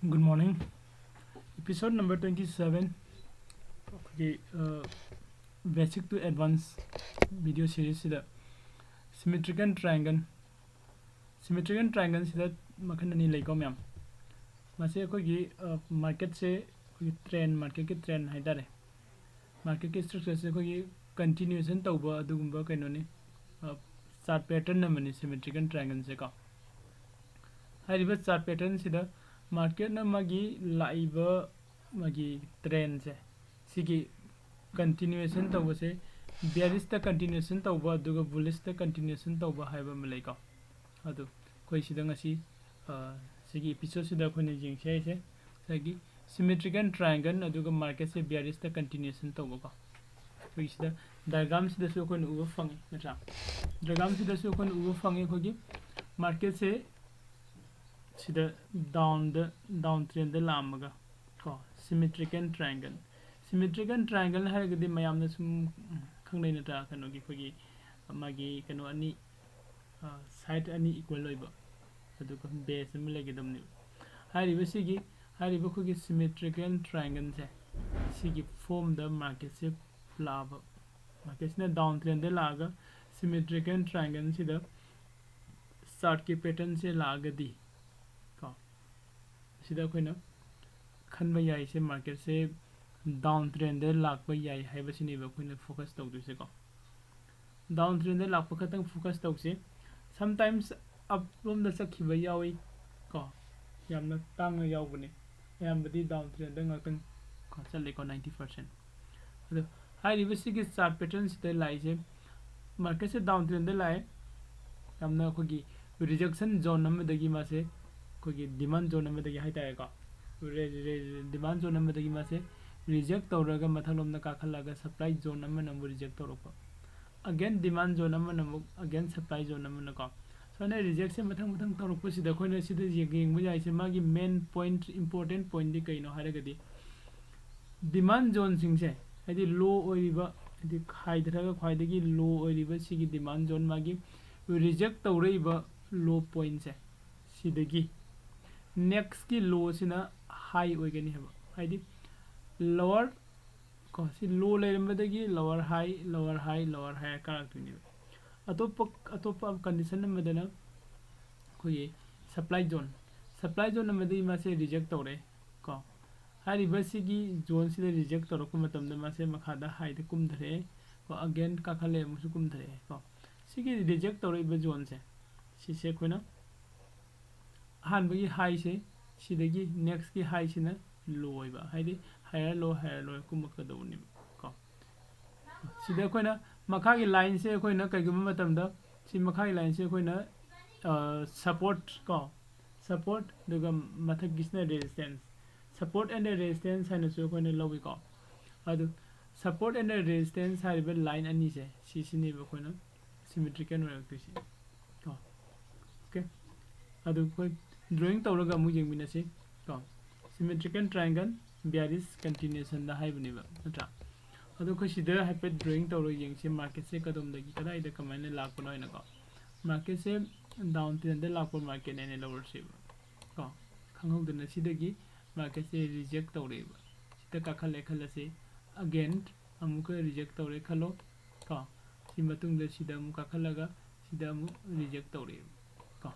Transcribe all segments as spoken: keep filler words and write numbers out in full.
Good morning. Episode number twenty seven, ꯑꯩꯈꯣꯏꯒꯤ basic to advance video series ꯁꯤꯗ symmetrical triangle, symmetrical triangle ꯁꯤꯗ ꯃꯈꯜ ꯑꯅꯤ ꯂꯩꯀꯣ ꯃꯌꯥꯝ꯫ ꯃꯁꯤ ꯑꯩꯈꯣꯏꯒꯤ market ꯁꯦ ꯑꯩꯈꯣꯏꯒꯤ trend, market ꯀꯤ trend ꯍꯥꯏꯇꯥꯔꯦ, market ꯀꯤ structure ꯁꯦ ꯑꯩꯈꯣꯏꯒꯤ continuation ꯇꯧꯕ ꯑꯗꯨꯒꯨꯝꯕ ꯀꯩꯅꯣꯅꯤ, chart pattern ꯑꯃꯅꯤ symmetrical triangle ꯁꯦ ꯀꯣ꯫ ꯍꯥꯏꯔꯤꯕ chart pattern ꯁꯤꯗ market ꯅ ꯃꯥꯒꯤ ꯂꯥꯛꯏꯕ ꯃꯥꯒꯤ trend ꯁꯦ ꯁꯤꯒꯤ continuation ꯇꯧꯕꯁꯦ bearish ꯇ continuation ꯇꯧꯕ ꯑꯗꯨꯒ bullish ꯇ continuation ꯇꯧꯕ ꯍꯥꯏꯕ ꯑꯃ ꯂꯩꯀꯣ꯫ ꯑꯗꯨ ꯑꯩꯈꯣꯏ ꯁꯤꯗ ꯉꯁꯤ ꯁꯤꯒꯤ episode ꯁꯤꯗ ꯑꯩꯈꯣꯏꯅ ꯌꯦꯡꯁꯦ ꯍꯥꯏꯁꯦ ꯉꯁꯥꯏꯒꯤ symmetrical triangle ꯑꯗꯨꯒ market ꯁꯦ bearish ꯇ continuation ꯇꯧꯕꯀꯣ꯫ ꯑꯩꯈꯣꯏ ꯁꯤꯗ diagram ꯁꯤꯗꯁꯨ ꯑꯩꯈꯣꯏꯅ ꯎꯕ ꯐꯪꯉꯤ ꯅꯠꯇ꯭ꯔꯥ? Diagram ꯁꯤꯗꯁꯨ ꯑꯩꯈꯣꯏꯅ ꯎꯕ ꯐꯪꯉꯤ ꯑꯩꯈꯣꯏꯒꯤ market ꯁꯦ ꯁꯤꯗ down ꯗ, down trend ꯗ ꯂꯥꯛꯑꯝꯃꯒ ꯀꯣ, symmetrical triangle꯫ Symmetrical triangle ꯍꯥꯏꯔꯒꯗꯤ ꯃꯌꯥꯝꯅ ꯁꯨꯝ ꯈꯪꯅꯩ ꯅꯠꯇ꯭ꯔꯥ? ꯀꯩꯅꯣꯒꯤ ꯑꯩꯈꯣꯏꯒꯤ ꯃꯥꯒꯤ ꯀꯩꯅꯣ ꯑꯅꯤ, side ꯑꯅꯤ equal ꯑꯣꯏꯕ ꯑꯗꯨꯒ base ꯑꯃ ꯂꯩꯒꯗꯕꯅꯦꯕ꯫ ꯍꯥꯏꯔꯤꯕ ꯁꯤꯒꯤ, ꯍꯥꯏꯔꯤꯕ ꯑꯩꯈꯣꯏꯒꯤ symmetrical triangle ꯁꯦ ꯁꯤꯒꯤ form ꯗ market ꯁꯦ ꯂꯥꯛꯑꯕ, market ꯁꯤꯅ down trend ꯗ ꯂꯥꯛꯑꯒ symmetrical triangle ꯁꯤꯗ chart ꯀꯤ pattern ꯁꯦ ꯂꯥꯛꯑꯒꯗꯤ ꯀꯣ, ꯁꯤꯗ ꯑꯩꯈꯣꯏꯅ ꯈꯟꯕ ꯌꯥꯏꯁꯦ market ꯁꯦ down trend ꯗ ꯂꯥꯛꯄ ꯌꯥꯏ ꯍꯥꯏꯕꯁꯤꯅꯦꯕ ꯑꯩꯈꯣꯏꯅ focus ꯇꯧꯗꯣꯏꯁꯦꯀꯣ꯫ Down trend ꯗ ꯂꯥꯛꯄ ꯈꯛꯇꯪ focus ꯇꯧꯁꯦ꯫ Sometimes up ꯔꯣꯝꯗ ꯆꯠꯈꯤꯕ ꯌꯥꯎꯏ ꯀꯣ, ꯌꯥꯝꯅ ꯇꯥꯡꯅ ꯌꯥꯎꯕꯅꯦ꯫ ꯑꯌꯥꯝꯕꯗꯤ down trend ꯗ ꯉꯥꯛꯇꯪ ꯀꯣ ꯆꯠꯂꯦꯀꯣ, ninety percent꯫ ꯑꯗꯣ ꯍꯥꯏꯔꯤꯕ ꯁꯤꯒꯤ chart pattern ꯁꯤꯗ ꯂꯥꯛꯏꯁꯦ, market ꯁꯦ down trend ꯗ ꯂꯥꯛꯑꯦ, ꯌꯥꯝꯅ ꯑꯩꯈꯣꯏꯒꯤ rejection zone ꯑꯃꯗꯒꯤ ꯃꯥꯁꯦ ꯑꯩꯈꯣꯏꯒꯤ demand zone ꯑꯃꯗꯒꯤ ꯍꯥꯏꯇꯥꯔꯦꯀꯣ, demand zone ꯑꯃꯗꯒꯤ ꯃꯥꯁꯦ reject ꯇꯧꯔꯒ ꯃꯊꯛꯂꯣꯝꯗ ꯀꯥꯈꯠꯂꯒ supply zone ꯑꯃꯅ ꯑꯃꯨꯛ reject ꯇꯧꯔꯛꯄ, again demand zone ꯑꯃꯅ ꯑꯃꯨꯛ again supply zone ꯑꯃꯅꯀꯣ, ꯁꯨꯃꯥꯏꯅ rejection ꯁꯦ ꯃꯊꯪ ꯃꯊꯪ ꯇꯧꯔꯛꯄꯁꯤꯗ ꯑꯩꯈꯣꯏꯅ ꯁꯤꯗ ꯌꯦꯡꯕ ꯌꯥꯏꯁꯦ, ꯃꯥꯒꯤ main point, important point ꯗꯤ ꯀꯩꯅꯣ ꯍꯥꯏꯔꯒꯗꯤ demand zone ꯁꯤꯡꯁꯦ, ꯍꯥꯏꯗꯤ low ꯑꯣꯏꯔꯤꯕ, ꯍꯥꯏꯗꯤ ꯍꯥꯏꯊꯔꯒ ꯈ꯭ꯋꯥꯏꯗꯒꯤ low ꯑꯣꯏꯔꯤꯕ ꯁꯤꯒꯤ demand zone, ꯃꯥꯒꯤ reject ꯇꯧꯔꯛꯏꯕ low point ꯁꯦ, ꯁꯤꯗꯒꯤ ꯅꯦꯛꯁꯀꯤ ꯂꯣꯁꯤꯅ ꯍꯥꯏ ꯑꯣꯏꯒꯅꯤ ꯍꯥꯏꯕ, ꯍꯥꯏꯗꯤ ꯂꯣꯋꯔ ꯀꯣ, ꯁꯤ ꯂꯣ ꯂꯩꯔꯝꯕꯗꯒꯤ ꯂꯣꯋꯔ ꯍꯥꯏ, ꯂꯣꯋꯔ ꯍꯥꯏ, ꯂꯣꯋꯔ ꯍꯥꯏ ꯀꯥꯔꯛꯇꯣꯏꯅꯦꯕ꯫ ꯑꯇꯣꯞꯄ ꯑꯇꯣꯞꯄ ꯀꯟꯗꯤꯁꯟ ꯑꯃꯗꯅ ꯑꯩꯈꯣꯏꯒꯤ ꯁꯄ꯭ꯂꯥꯏ ꯖꯣꯟ, ꯁꯄ꯭ꯂꯥꯏ ꯖꯣꯟ ꯑꯃꯗꯒꯤ ꯃꯥꯁꯦ ꯔꯤꯖꯦꯛ ꯇꯧꯔꯦ ꯀꯣ꯫ ꯍꯥꯏꯔꯤꯕ ꯁꯤꯒꯤ ꯖꯣꯟꯁꯤꯗ ꯔꯤꯖꯦꯛ ꯇꯧꯔꯛꯄ ꯃꯇꯝꯗ ꯃꯥꯁꯦ ꯃꯈꯥꯗ ꯍꯥꯏꯗ ꯀꯨꯝꯊꯔꯛꯑꯦ ꯀꯣ, ꯑꯒꯦꯟ ꯀꯥꯈꯠꯂꯛꯑꯦ, ꯑꯃꯨꯛꯁꯨ ꯀꯨꯝꯊꯔꯛꯑꯦ ꯀꯣ꯫ ꯁꯤꯒꯤ ꯔꯤꯖꯦꯛ ꯇꯧꯔꯛꯏꯕ ꯖꯣꯟꯁꯦ, ꯁꯤꯁꯦ ꯑꯩꯈꯣꯏꯅ ꯑꯍꯥꯟꯕꯒꯤ ꯍꯥꯏꯁꯦ, ꯁꯤꯗꯒꯤ ꯅꯦꯛꯁꯀꯤ ꯍꯥꯏꯁꯤꯅ ꯂꯣ ꯑꯣꯏꯕ, ꯍꯥꯏꯗꯤ ꯍꯥꯏꯌꯔ ꯂꯣ, ꯍꯥꯏꯌꯔ ꯂꯣ ꯀꯨꯝꯃꯛꯀꯗꯧꯕꯅꯦꯕ ꯀꯣ꯫ ꯁꯤꯗ ꯑꯩꯈꯣꯏꯅ ꯃꯈꯥꯒꯤ ꯂꯥꯏꯟꯁꯦ ꯑꯩꯈꯣꯏꯅ ꯀꯩꯒꯨꯝꯕ ꯃꯇꯝꯗ, ꯁꯤ ꯃꯈꯥꯒꯤ ꯂꯥꯏꯟꯁꯦ ꯑꯩꯈꯣꯏꯅ ꯁꯄꯣꯔꯠ ꯀꯣ, ꯁꯄꯣꯔꯠ, ꯑꯗꯨꯒ ꯃꯊꯛꯀꯤꯁꯤꯅ ꯔꯦꯖꯤꯁꯇꯦꯟꯁ, ꯁꯄꯣꯔꯠ ꯑꯦꯟ ꯔꯦꯖꯤꯁꯇꯦꯟꯁ ꯍꯥꯏꯅꯁꯨ ꯑꯩꯈꯣꯏꯅ ꯂꯧꯏꯀꯣ꯫ ꯑꯗꯨ ꯁꯄꯣꯔꯠ ꯑꯦꯟ ꯔꯦꯖꯤꯁꯇꯦꯟꯁ ꯍꯥꯏꯔꯤꯕ ꯂꯥꯏꯟ ꯑꯅꯤꯁꯦ, ꯁꯤꯁꯤꯅꯦꯕ ꯑꯩꯈꯣꯏꯅ ꯁꯤꯃꯦꯇ꯭ꯔꯤꯀꯦꯜ ꯑꯣꯏꯔꯛꯇꯣꯏꯁꯦ ꯀꯣ꯫ ꯑꯣꯀꯦ, ꯑꯗꯨ ꯑꯩꯈꯣꯏ ꯗ꯭ꯔꯣꯌꯤꯡ ꯇꯧꯔꯒ ꯑꯃꯨꯛ ꯌꯦꯡꯃꯤꯟꯅꯁꯤ ꯀꯣ꯫ ꯁꯤꯃꯦꯇ꯭ꯔꯤꯀꯦꯜ ꯇ꯭ꯔꯥꯏꯡꯒꯜ ꯕꯤꯌꯥꯔꯤꯁ ꯀꯟꯇꯤꯅ꯭ꯌꯨꯁꯟꯗ ꯍꯥꯏꯕꯅꯦꯕ, ꯅꯠꯇ꯭ꯔꯥ? ꯑꯗꯣ ꯑꯩꯈꯣꯏ ꯁꯤꯗ ꯍꯥꯏꯐꯦꯠ ꯗ꯭ꯔꯣꯌꯤꯡ ꯇꯧꯔꯒ ꯌꯦꯡꯁꯤ, ꯃꯥꯔꯀꯦꯠꯁꯦ ꯀꯗꯣꯝꯗꯒꯤ ꯀꯗꯥꯏꯗ ꯀꯃꯥꯏꯅ ꯂꯥꯛꯄꯅꯣ ꯍꯥꯏꯅꯀꯣ꯫ ꯃꯥꯔꯀꯦꯠꯁꯦ ꯗꯥꯎꯟ ꯇ꯭ꯔꯦꯟꯗ ꯂꯥꯛꯄ ꯃꯥꯔꯀꯦꯠ ꯍꯥꯏꯅ ꯂꯧꯔꯁꯦꯕ ꯀꯣ꯫ ꯈꯪꯍꯧꯗꯅ ꯁꯤꯗꯒꯤ ꯃꯥꯔꯀꯦꯠꯁꯦ ꯔꯤꯖꯦꯛ ꯇꯧꯔꯛꯑꯦꯕ꯫ ꯁꯤꯗ ꯀꯥꯈꯠꯂꯦ ꯈꯜꯂꯁꯤ, ꯑꯒꯦꯟ ꯑꯃꯨꯛꯀ ꯔꯤꯖꯦꯛ ꯇꯧꯔꯦ ꯈꯜꯂꯣ ꯀꯣ꯫ ꯁꯤ ꯃꯇꯨꯡꯗ ꯁꯤꯗ ꯑꯃꯨꯛ ꯀꯥꯈꯠꯂꯒ ꯁꯤꯗ ꯑꯃꯨꯛ ꯔꯤꯖꯦꯛ ꯇꯧꯔꯛꯑꯦꯕ ꯀꯣ꯫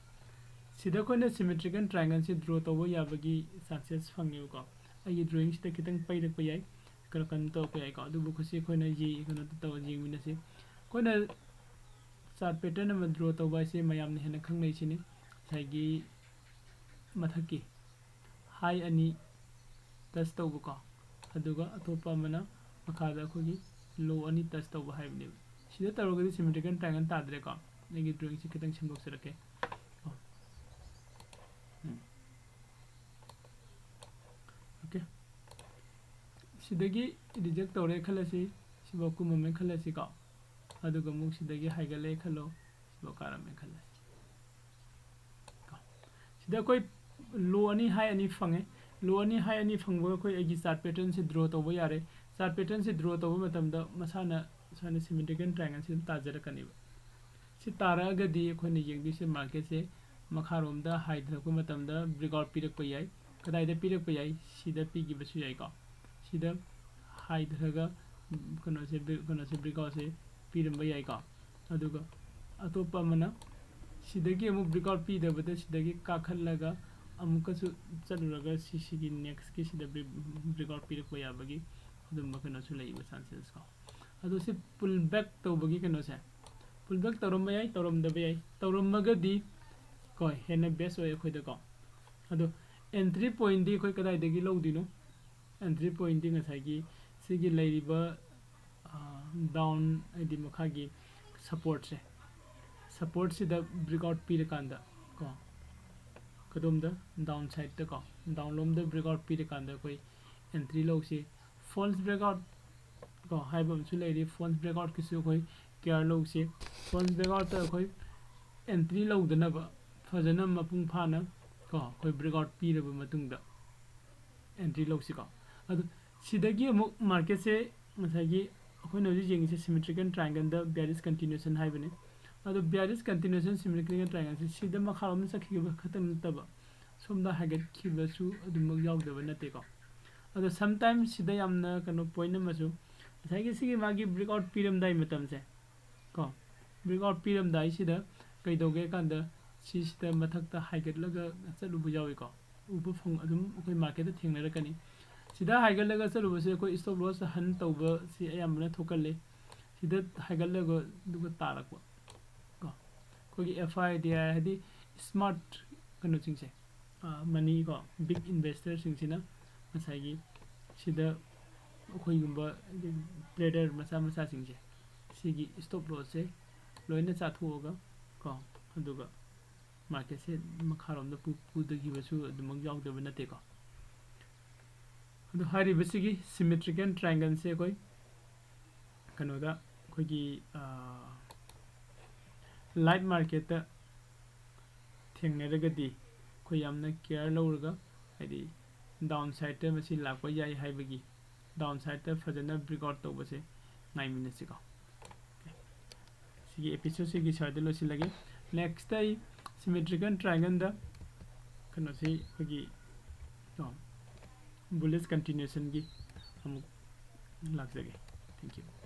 ꯁꯤꯗ ꯑꯩꯈꯣꯏꯅ ꯁꯤꯃꯦꯇ꯭ꯔꯤꯀꯦꯜ ꯇ꯭ꯔꯥꯏꯡꯒꯜꯁꯦ ꯗ꯭ꯔꯣ ꯇꯧꯕ ꯌꯥꯕꯒꯤ ꯆꯥꯟꯁꯦꯁ ꯐꯪꯉꯦꯕꯀꯣ꯫ ꯑꯩꯒꯤ ꯗ꯭ꯔꯣꯌꯤꯡꯁꯤꯗ ꯈꯤꯇꯪ ꯄꯩꯔꯛꯄ ꯌꯥꯏ, ꯀꯩꯅꯣ, ꯀꯩꯅꯣ ꯇꯧꯔꯛꯄ ꯌꯥꯏꯀꯣ꯫ ꯑꯗꯨꯕꯨ ꯈꯨꯠꯁꯤ ꯑꯩꯈꯣꯏꯅ ꯌꯦ-, ꯀꯩꯅꯣ ꯇꯧꯔ ꯌꯦꯡꯃꯤꯟꯅꯁꯤ꯫ ꯑꯩꯈꯣꯏꯅ ꯆꯥꯔꯠ ꯄꯦꯇꯔꯟ ꯑꯃ ꯗ꯭ꯔꯣ ꯇꯧꯕ ꯍꯥꯏꯁꯦ ꯃꯌꯥꯝꯅ ꯍꯦꯟꯅ ꯈꯪꯅꯩꯁꯤꯅꯤ꯫ ꯉꯁꯥꯏꯒꯤ ꯃꯊꯛꯀꯤ ꯍꯥꯏ ꯑꯅꯤ ꯇꯆ ꯇꯧꯕꯀꯣ, ꯑꯗꯨꯒ ꯑꯇꯣꯞꯄ ꯑꯃꯅ ꯃꯈꯥꯗ ꯑꯩꯈꯣꯏꯒꯤ ꯂꯣ ꯑꯅꯤ ꯇꯆ ꯇꯧꯕ ꯍꯥꯏꯕꯅꯦꯕ꯫ ꯁꯤꯗ ꯇꯧꯔꯒꯗꯤ ꯁꯤꯃꯦꯇ꯭ꯔꯤꯀꯦꯜ ꯇ꯭ꯔꯥꯏꯡꯒꯜ ꯇꯥꯗ꯭ꯔꯦꯀꯣ꯫ ꯑꯩꯒꯤ ꯗ꯭ꯔꯣꯌꯤꯡꯁꯦ ꯈꯤꯇꯪ ꯁꯦꯝꯗꯣꯛꯆꯔꯛꯀꯦ꯫ ꯎꯝ꯫ ꯑꯣꯀꯦ, ꯁꯤꯗꯒꯤ ꯔꯤꯖꯦꯛ ꯇꯧꯔꯦ ꯈꯜꯂꯁꯤ, ꯁꯤꯐꯥꯎ ꯀꯨꯝꯃꯝꯃꯦ ꯈꯜꯂꯁꯤꯀꯣ꯫ ꯑꯗꯨꯒ ꯑꯃꯨꯛ ꯁꯤꯗꯒꯤ ꯍꯥꯏꯒꯠꯂꯦ ꯈꯜꯂꯣ, ꯁꯤꯐꯥꯎ ꯀꯥꯔꯝꯃꯦ ꯈꯜꯂꯁꯤ ꯀꯣ꯫ ꯁꯤꯗ ꯑꯩꯈꯣꯏ ꯂꯣ ꯑꯅꯤ ꯍꯥꯏ ꯑꯅꯤ ꯐꯪꯉꯦ꯫ ꯂꯣ ꯑꯅꯤ ꯍꯥꯏ ꯑꯅꯤ ꯐꯪꯕꯒ ꯑꯩꯈꯣꯏ ꯑꯩꯒꯤ ꯆꯥꯔꯠ ꯄꯦꯇꯔꯟꯁꯦ ꯗ꯭ꯔꯣ ꯇꯧꯕ ꯌꯥꯔꯦ꯫ ꯆꯥꯔꯠ ꯄꯦꯇꯔꯟꯁꯦ ꯗ꯭ꯔꯣ ꯇꯧꯕ ꯃꯇꯝꯗ ꯃꯁꯥꯅ, ꯁꯨꯃꯥꯏꯅ ꯁꯤꯃꯦꯇ꯭ꯔꯤꯀꯦꯜ ꯇ꯭ꯔꯥꯏꯡꯒꯜꯁꯦ ꯑꯗꯨꯝ ꯇꯥꯖꯔꯛꯀꯅꯦꯕ꯫ ꯁꯤ ꯇꯥꯔꯛꯑꯒꯗꯤ ꯑꯩꯈꯣꯏꯅ ꯌꯦꯡꯗꯣꯏꯁꯦ ꯃꯥꯔꯀꯦꯠꯁꯦ ꯃꯈꯥꯔꯣꯝꯗ ꯍꯥꯏꯊꯔꯛꯄ ꯃꯇꯝꯗ breakout ꯄꯤꯔꯛꯄ ꯌꯥꯏ꯫ ꯀꯗꯥꯏꯗ ꯄꯤꯔꯛꯄ ꯌꯥꯏ? ꯁꯤꯗ ꯄꯤꯈꯤꯕꯁꯨ ꯌꯥꯏꯀꯣ꯫ ꯁꯤꯗ ꯍꯥꯏꯊꯔꯒ, ꯎꯝ, ꯀꯩꯅꯣꯁꯦ, bre-, ꯀꯩꯅꯣꯁꯦ, breakoutꯁꯦ ꯄꯤꯔꯝꯕ ꯌꯥꯏꯀꯣ꯫ ꯑꯗꯨꯒ ꯑꯇꯣꯞꯄ ꯑꯃꯅ ꯁꯤꯗꯒꯤ ꯑꯃꯨꯛ breakout ꯄꯤꯗꯕꯗ ꯁꯤꯗꯒꯤ ꯀꯥꯈꯠꯂꯒ ꯑꯃꯨꯛꯀꯁꯨ ꯆꯠꯂꯨꯔꯒ ꯁꯤ, ꯁꯤꯒꯤ nextꯀꯤ ꯁꯤꯗ bre-, breakout ꯄꯤꯔꯛꯄ ꯌꯥꯕꯒꯤ ꯑꯗꯨꯝꯕ ꯀꯩꯅꯣꯁꯨ ꯂꯩꯕ chances ꯀꯣ꯫ ꯑꯗꯣ ꯁꯤ pull back ꯇꯧꯕꯒꯤ ꯀꯩꯅꯣꯁꯦ, pull back ꯇꯧꯔꯝꯕ ꯌꯥꯏ, ꯇꯧꯔꯝꯗꯕ ꯌꯥꯏ꯫ ꯇꯧꯔꯝꯃꯒꯗꯤ ꯀꯣ, ꯍꯦꯟꯅ best ꯑꯣꯏ ꯑꯩꯈꯣꯏꯗꯀꯣ꯫ ꯑꯗꯣ entry pointꯗꯤ ꯑꯩꯈꯣꯏ ꯀꯗꯥꯏꯗꯒꯤ ꯂꯧꯗꯣꯏꯅꯣ? Entry pointꯗꯤ ꯉꯁꯥꯏꯒꯤ ꯁꯤꯒꯤ ꯂꯩꯔꯤꯕ, ꯑ, down ꯍꯥꯏꯗꯤ ꯃꯈꯥꯒꯤ supportꯁꯦ, supportꯁꯤꯗ breakout ꯄꯤꯔꯀꯥꯟꯗ ꯀꯣ, ꯀꯗꯣꯝꯗ? Downsideꯇ ꯀꯣ, down ꯂꯣꯝꯗ breakout ꯄꯤꯔꯀꯥꯟꯗ ꯑꯩꯈꯣꯏ entry ꯂꯧꯁꯤ꯫ False breakout ꯀꯣ ꯍꯥꯏꯕ ꯑꯃꯁꯨ ꯂꯩꯔꯤ꯫ False breakoutꯀꯤꯁꯨ ꯑꯩꯈꯣꯏ care ꯂꯧꯁꯤ꯫ False breakoutꯇ ꯑꯩꯈꯣꯏ entry ꯂꯧꯗꯅꯕ ꯐꯖꯅ ꯃꯄꯨꯡ ꯐꯥꯅ ꯀꯣ ꯑꯩꯈꯣꯏ breakout ꯄꯤꯔꯕ ꯃꯇꯨꯡꯗ entry ꯂꯧꯁꯤꯀꯣ꯫ ꯑꯗꯨ ꯁꯤꯗꯒꯤ ꯑꯃꯨꯛ marketꯁꯦ ꯉꯁꯥꯏꯒꯤ ꯑꯩꯈꯣꯏꯅ ꯍꯧꯖꯤꯛ ꯌꯦꯡꯉꯤꯁꯦ symmetrical triangleꯗ bearish continuation ꯍꯥꯏꯕꯅꯤ꯫ ꯑꯗꯣ bearish continuation symmetrical triangleꯁꯦ ꯁꯤꯗ ꯃꯈꯥꯔꯣꯝꯗ ꯆꯠꯈꯤꯕ ꯈꯛꯇꯪ ꯅꯠꯇꯕ ꯁꯣꯝꯗ ꯍꯥꯏꯒꯠꯈꯤꯕꯁꯨ ꯑꯗꯨꯃꯛ ꯌꯥꯎꯗꯕ ꯅꯠꯇꯦꯀꯣ꯫ ꯑꯗꯣ sometimes ꯁꯤꯗ ꯌꯥꯝꯅ ꯀꯩꯅꯣ point ꯑꯃꯁꯨ, ꯉꯁꯥꯏꯒꯤ ꯁꯤꯒꯤ ꯃꯥꯒꯤ breakout ꯄꯤꯔꯝꯗꯥꯏ ꯃꯇꯝꯁꯦ ꯀꯣ, breakout ꯄꯤꯔꯝꯗꯥꯏꯁꯤꯗ ꯀꯩꯗꯧꯒꯦ ꯀꯥꯟꯗ ꯁꯤꯁꯤꯗ ꯃꯊꯛꯇ ꯍꯥꯏꯒꯠꯂꯒ ꯆꯠꯂꯨꯕ ꯌꯥꯎꯏꯀꯣ꯫ ꯎꯕ ꯐꯪ-, ꯑꯗꯨꯝ ꯑꯩꯈꯣꯏ marketꯇ ꯊꯦꯡꯅꯔꯛꯀꯅꯤ꯫ ꯁꯤꯗ ꯍꯥꯏꯒꯠꯂꯒ ꯆꯠꯂꯨꯕꯁꯦ ꯑꯩꯈꯣꯏ stop loss hunt ꯇꯧꯕꯁꯤ ꯑꯌꯥꯝꯕꯅ ꯊꯣꯛꯀꯜꯂꯤ꯫ ꯁꯤꯗ ꯍꯥꯏꯒꯠꯂꯒ ꯑꯗꯨꯒ ꯇꯥꯔꯛꯄ ꯀꯣ꯫ ꯑꯩꯈꯣꯏꯒꯤ F I D I ꯍꯥꯏꯗꯤ smart ꯀꯩꯅꯣꯁꯤꯡꯁꯦ, ꯑ, money ꯀꯣ, big investorꯁꯤꯡꯁꯤꯅ ꯉꯁꯥꯏꯒꯤ ꯁꯤꯗ ꯑꯩꯈꯣꯏꯒꯨꯝꯕ trader ꯃꯆꯥ ꯃꯆꯥꯁꯤꯡꯁꯦ ꯁꯤꯒꯤ stop lossꯁꯦ ꯂꯣꯏꯅ ꯆꯥꯊꯣꯛꯑꯒ ꯀꯣ, ꯑꯗꯨꯒ marketꯁꯦ ꯃꯈꯥꯔꯣꯝꯗ ꯄꯨ-, ꯄꯨꯊꯈꯤꯕꯁꯨ ꯑꯗꯨꯃꯛ ꯌꯥꯎꯗꯕ ꯅꯠꯇꯦꯀꯣ꯫ ꯑꯗꯨ ꯍꯥꯏꯔꯤꯕꯁꯤꯒꯤ symmetrical triangleꯁꯦ ꯑꯩꯈꯣꯏ ꯀꯩꯅꯣꯗ, ꯑꯩꯈꯣꯏꯒꯤ, ꯑ, live marketꯇ ꯊꯦꯡꯅꯔꯒꯗꯤ ꯑꯩꯈꯣꯏ ꯌꯥꯝꯅ care ꯂꯧꯔꯒ, ꯍꯥꯏꯗꯤ downsideꯇ ꯃꯁꯤ ꯂꯥꯛꯄ ꯌꯥꯏ ꯍꯥꯏꯕꯒꯤ, downsideꯇ ꯐꯖꯅ breakout ꯇꯧꯕꯁꯦ ꯉꯥꯏꯃꯤꯟꯅꯁꯤꯀꯣ꯫ ꯁꯤꯒꯤ episodeꯁꯤꯒꯤ ꯁ꯭ꯋꯥꯏꯗ ꯂꯣꯏꯁꯤꯜꯂꯒꯦ꯫ Nextꯇ ꯑꯩ Symmetrical triangle ꯗ ꯀꯩꯅꯣꯁꯤ ꯑꯩꯈꯣꯏꯒꯤ ꯕꯨꯂꯤꯁ ꯀꯟꯇꯤꯅ꯭ꯌꯨꯁꯟꯒꯤ ꯑꯃꯨꯛ ꯂꯥꯛꯆꯒꯦ꯫ Thank you꯫